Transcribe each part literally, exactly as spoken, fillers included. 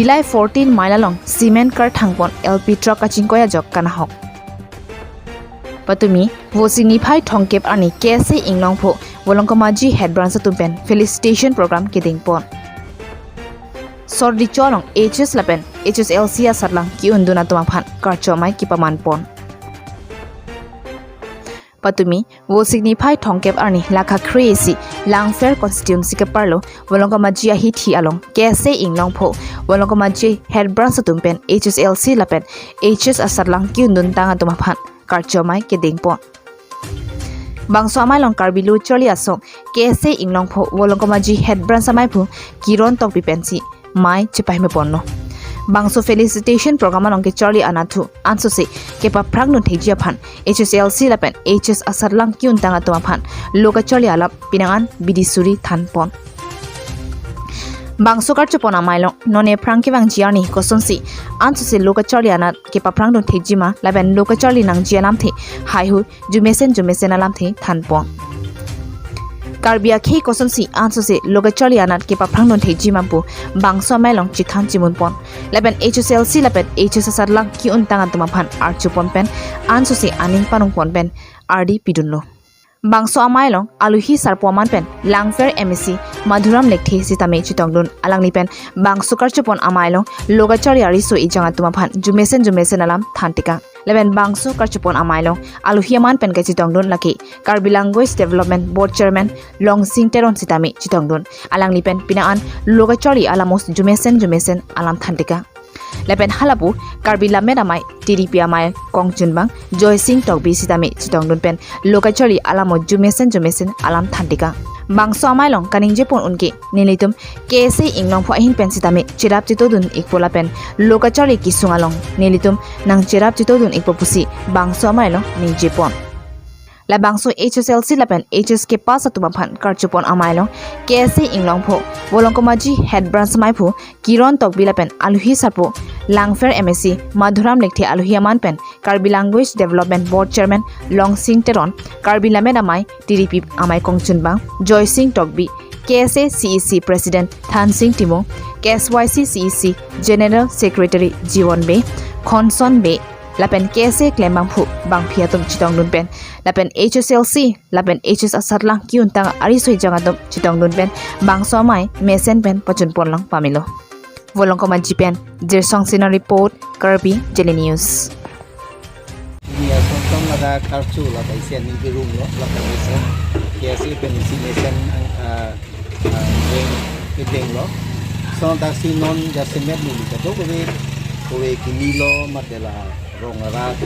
Dillai fourteen mile along cement karthang pon L P truck kachingkoi ajok kanahok. Patumi, Vosik niphai thomkep arni K S A Inglongpho Volongkomaji Head Branch atum pen felicitation program kedeng pon. Sordicho along H S lapen H S L C asatlang ki-undun atum aphan karcho amei kepaman pon. Patumi, Vosik niphai thomkep arni lakha kre-isi Langpher constituency keparlo Volongkomaji ahithi along K S A Inglongpho Volongkomaji Head Branch atum pen H S L C lapen H S asatlang ki-undun tang atum aphan karcho amei kedeng pon. Bangso amei along Karbi Lo Charli Asong K S A Inglongpho Volongkomaji Head Branch ameiphu Kiron Tokbi pensi amei chepaheme ponlo. Bangso felicitation program along kecharli anat thu ansose kepaphrang dun thekji aphan H S L C lapen H S asatlang ki-un tang atum aphan lo kacharli alam pinangan bidi suri than pon. Bangso karcho pon amei along non ephrang kevangji arni kosonsi ansose lo kacharli anat kepaphrang dun thekji ma lapen lo kacharli nangji alamthe haihui jumesen jumesen alamthe than pon. Karbi akhei kosonsi ansose lo kacharli anat kepaphrang dun thekji ma pu bangso amei along chethan chemun pon. Lapen H S L C lapen H S asatlang ki-un tang atum aphan archo pon pen ansose aning panung pon pen ardi pidunlo. Bangso amei along alohi sarpo aman pen Langpher M A C Madhuram Lekthe sitame chetongdun, alangli pen bangso karcho pon amei along lo kacharli ariso ejang atum aphan jumesen jumesen alam than tekang. Lapen bangso karcho pon amei along alohi aman pen kachetongdun lake Karbi Language Development Board Chairman Longsing Teron sitame chetongdun, alangli pen pinangan lo kacharli alamo jumesen jumesen alam than tekang. Lapen halapu Karbi Lammet Amei T D P amei kongchunbang Joysing Tokbi sitame chetongdun pen lo kacharli alamo jumesen jumesen alam than tekang. Bangso amei along kaningje pon unke nelitum K S A Inglongpho ahin pen sitame cherap chetodun ikpo lapen lo kacharli kesung along nelitum nangcherap chetodun ikpo pusi bangso amei along ningje pon. Labangso H S L C lapen H S kepass atum aphan karcho pon amei along K S A Inglongpho Volongkomaji Head Branch ameiphu Kiron Tokbi lapen alohi sarpo Langpher M A C Madhuram Lekthe alohi aman pen Karbi Language Development Board Chairman Longsing Teron, Karbi Lammet Amei T D P amei kongchunbang Joysing Tokbi, K S A C E C President Thansing Timung, K S Y C C E C General Secretary Jiwon Bey, Khonson Bey, lapen K S A klembangphu bangphi atum chetongdun pen lapen H S L C lapen H S asatlang ki-un tang ariso ejang atum chetongdun pen bangso amei mesen pen pachun pon long pamelo. Volongkomaji pen Jirsong Singnar report, Karbi Daily News. Ini asong tong ladak karcho ladak isi aning kerung lo, ladak isi K S A pen isi mesen, ah, ah, deng, kedeng lo. So, daksi non jasemet neli kadokave, kove kimi lo, mate la rong arat,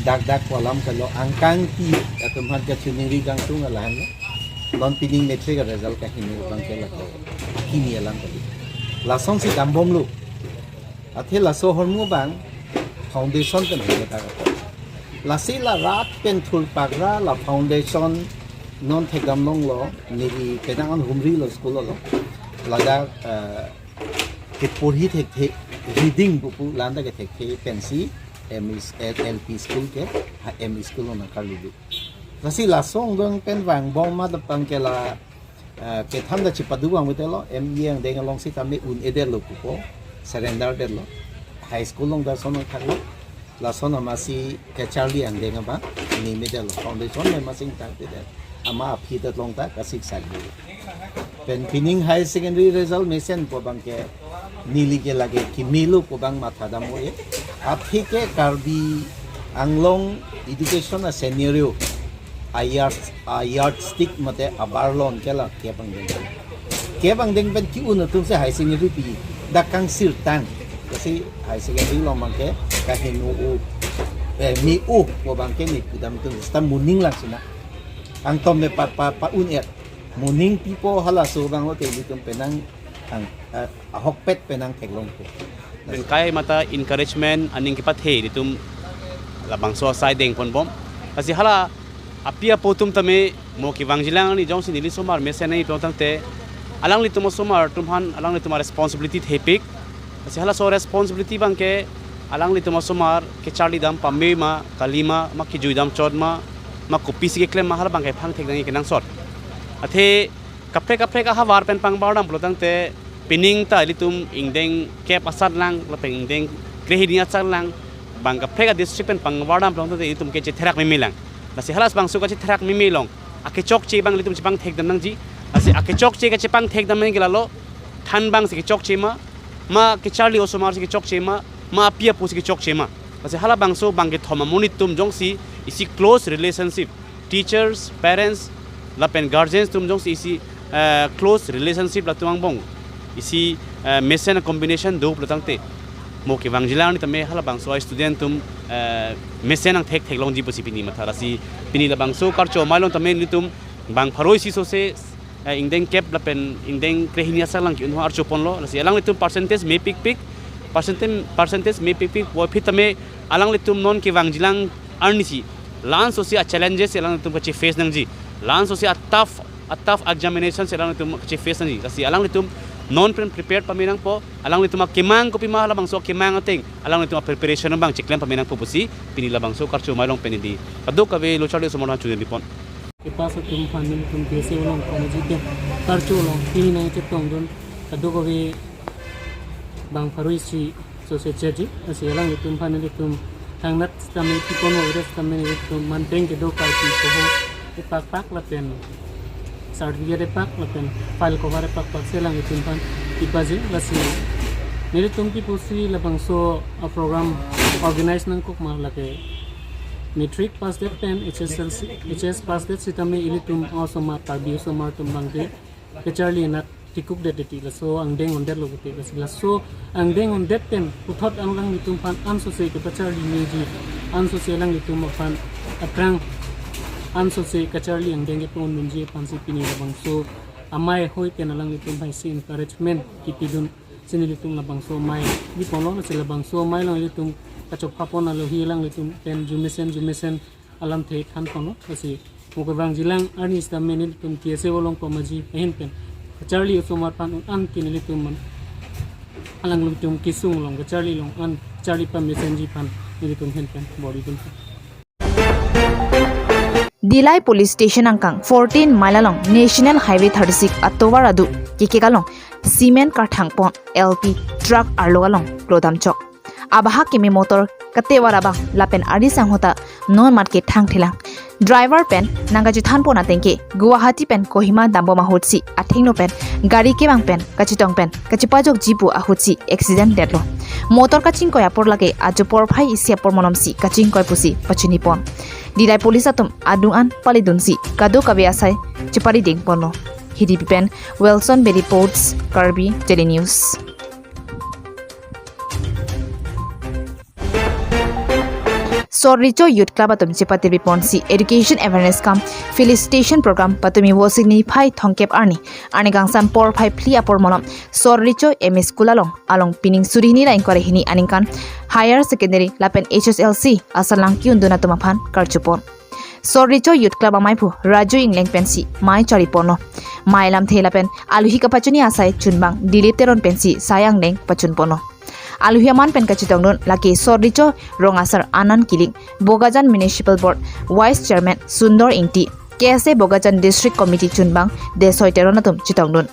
dak dak pu alam kalo, angkang ti, atum han kachiningri kangtung alam lo. Non pining matric result kahini abang ke lako, kimi alam kali. Lasonsi dambomlo. Athe laso ahormu abang foundation pen hini ta kapo. Lasi la rat pen thurpak ra la foundation non thekdam longlo, neli penang an humri lo school lo. Ladak, eh, keporhi thekthe, reading buku lanta kethekthe pensi M E s-, L P school ke, ha M E school lo nangkarlidu. Lasi laso angbong pen vangbom ma dapang ke la, eh, kethan ta chipadu vangvedetlo, M E angdeng along sitame un-edetlo pupo, surrender detlo. High school along ta lason thaklo. Lason amatsi kacharli angdeng abang, ni medetlo, foundation le masing tangtedet. Amat aphi ta long ta kasik sagi. Pen pining high secondary result mesen pu abang ke neli ke lake kimilo pu abang matha dam-o-e. Aphi ke Karbi Anglong education a scenario, a yard, a yardstick mate abar lon ke la kep angdeng. Kep angdeng pen ki-un atum si high secondary pi dak kangsirtang. Lasi high secondary along abang ke kaheno-o, eh, me-o pu abang ke ne pudam atum sita moning lang sina. Angtom me pa, pa, pa-un-et. Moning pipo halaso abang lo te ilitum penang ang, eh, ahokpet penang theklongpo. Pen kai mata encouragement aning kepathe ilitum labangso asai dengponbom. Lasi hala api apo atum tame mo kevangjilang ni jongsi neli osomar mesen nangji pulo tangte alanglitum osomar atum han alanglitum a responsibility thepik. Lasi halaso responsibility abang ke alanglitum osomar kecharli dam pame ma, kali ma, ma kejui dam chot ma, ma kopisi keklem ma, hala abang ke phang thek nangji kenangsot. Athe kaprek kaprek ahavar pen pangbar dam pulo tangte Pining ta ilitum ingdeng kep asatlang lapen ingdeng krehini asatlang bang kaprek a-district pen pangvardam plong te ilitum kechetherak memelang. Lasi halabangso kechetherak meme along akechokche abang ilitum chepangthekdam nangji. Lasi akechokche kachepangthekdam nangji ke lalo, thanbang si kechokche ma, ma kacharli osomar si kechokche ma, ma api apo si kechokche ma. Lasi halabangso bang kethom amonit atum jongsi isi close relationship, teachers, parents lapen guardians atum jongsi isi, eh, close relationship latum angbong isi, eh, mesen combination do pulotangte mo kevangjilang arni tame halabangso a-student atum, eh, mesen angthek theklongji pusi pini matha. Lasi pini labangso karcho amei along tame nelitum bang pharo isi sose, eh, ingdeng kep lapen ingdeng krehini asatlang ke-un aphan archo ponlo. Lasi alanglitum percentage mepikpik, percentage, percentage mepikpik puvoiphit tame alanglitum non kevangjilang arnisi la-an sose a-challenges si alanglitum kacheface nangji, la-an sose a-tough, a-tough examination si alanglitum kacheface nangji. Lasi alanglitum non pen prepared pame nangpo, alanglitum akemang kopima halabangso akemang ateng alanglitum a-preparation abang cheklem pame nangpo pusi pini labangso karcho amei along pen neli kadokave lo charli osomar aphan choningri pon. Kepass atum aphan nelitum K S A along kongji ke karcho along pini nangchetongdun kadokave bang pharo isi sose cheji, lasi alanglitum aphan nelitum thangnat sitame pipon, o res sitame nelitum manteng kedo karpi poho epakpak lapen certificate epak lapen file cover epakpak si alanglitum aphan ipaji. Lasi nelitum kipusi labangso a-program organize nangkok ma lake matric pass det pen H S L C, H S pass det sitame ilitum osomar, Karbi osomar atum abangke kacharli nat tikuk det ti, laso angdeng undet lo kute, lasi laso angdeng undet pen puthot alanglitum aphan ansose kepacharli meji, ansose alanglitum aphan aphrang ansose kacharli angdeng kepondunji aphansi pini labangso amei ahoi pen alanglitum aphansi encouragement kipidun si nelitum labangso amei biponlo. Lasi labangso amei along ilitum kachopha pon alohi alanglitum pen jumesen jumesen alamthe than ponlo. Lasi mo kevangjilang arni sitame nelitum K S A along pamaji ahin pen kacharli osomar aphan un-an ke nelitum man alanglitum kesung along kacharli along an charli pamesenji aphan nelitum ahin pen bor-idun. Dillai Police Station angkang fourteen mile along National Highway thirty-six atovar adu kekek along cement karthang pon L P truck arlo along klodam chok. Abahak keme motor katevar abang lapen ari sanghota non mat ke thangthelang. Driver pen nangkachethan pon ateng ke Guwahati pen Kohima dambom ahutsi athengno pen gari kevang pen kachetong pen kachepajokji pu ahutsi accident detlo. Motor kachingkoi apor lake ajo porphai isi apor monomsi kachingkoi pusi pachini pon. Dillai police atum adung an palidunsi kadokave asai cheparideng ponlo. Hiripi pen Wilson Bey reports, Karbi Daily News. Sorricho Youth Club atum chepatirpi ponsi education awareness cum felicitation program patumi Vosik niphai thomkep arni, arni kangsam porphai phli apor monom Sorricho M E School along, along pining suri hini ra ingkoi ra hini aningkan higher secondary lapen H S L C asatlang ke-undun atum aphan karcho pon. Sorricho Youth Club amaiphu Raju Ingleng pensi mei charli ponlo. Mei lamthe lapen alohi kapachini asai chunbang Dilip Teron pensi sai angdeng pachun ponlo. Alohi aman pen kachetongdun lake Sorricho rong asar Anand Kiling, Bokajan Municipal Board Vice Chairman Sundor Ingti, K S A Bokajan District Committee chunbang Desoi Teron atum chetongdun.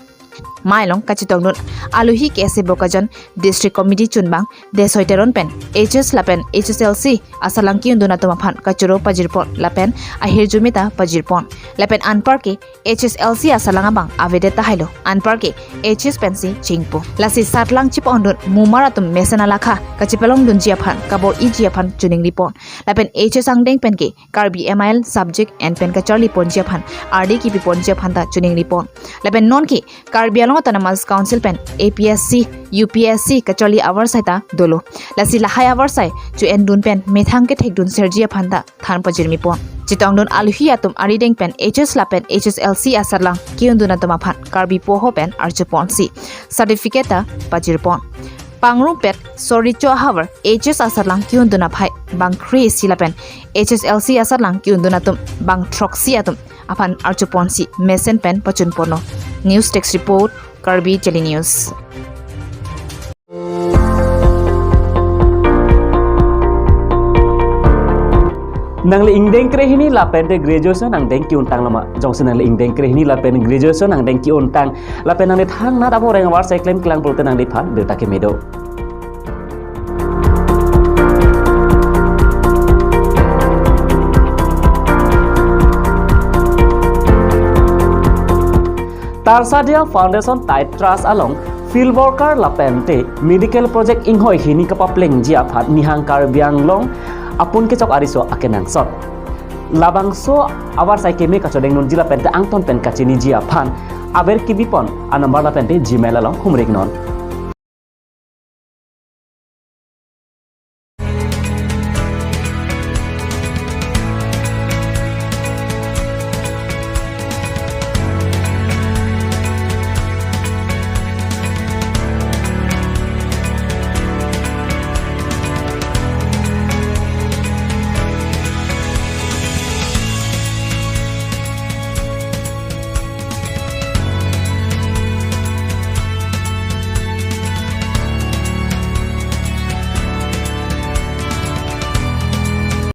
Mei along kachetongdun alohi K S A Bokajan District Committee chunbang Desoi Teron pen H S lapen H S L C asatlang ke-undun atum aphan kachoro pajir pon lapen ahirjume ta pajir pon. Lapen anparke H S L C asatlang abang avedet tahailo, anparke H S pensi chingpo. Lasi satlang chepondun mumar atum mesen alakha kachepalongdunji aphan kabor-iji aphan choningri pon. Lapen H S angdeng penke Karbi M I L subject en pen kacharli ponji aphan, ardi kipi ponji aphan ta choningri pon. Lapen nonke Karbi Anglong Autonomous Council pen A P S C, U P S C kacharli avarsai ta dolo. Lasi lahai avarsai cho-endun pen methang kethekdun serji aphan ta than pajirmi pon. Chetongdun alohi atum arideng pen H S lapen H S L C asatlang ke-undun atum aphan Karbi poho pen archo ponsi certificate ta pajir pon. Pangrumpet Sorricho ahavar H S asatlang ke-undun aphai bang kre-isi lapen H S L C asatlang ke-undun atum bang throksi atum aphan archo ponsi mesen pen pachun ponlo. News Desk Report, Karbi Daily News. Nangli ingdeng krehini lapen te graduation angdeng ki-untang loma? Jongsi nangli ingdeng krehini lapen graduation angdeng ki-untang lapen nangli thangnat aporeng avarsai klemklang pulote nangliphan birta keme do. Tarsadia Foundation Tide Trust along field worker lapen te medical project inghoi hini kapaplengji aphan nihang Karbi Anglong apun kechok ariso akenangsot. Labangso avarsai keme kachodeng nunji lapen te angton pen kachiniji aphan aber kebipon anumber lapen te Gmail along humrik non.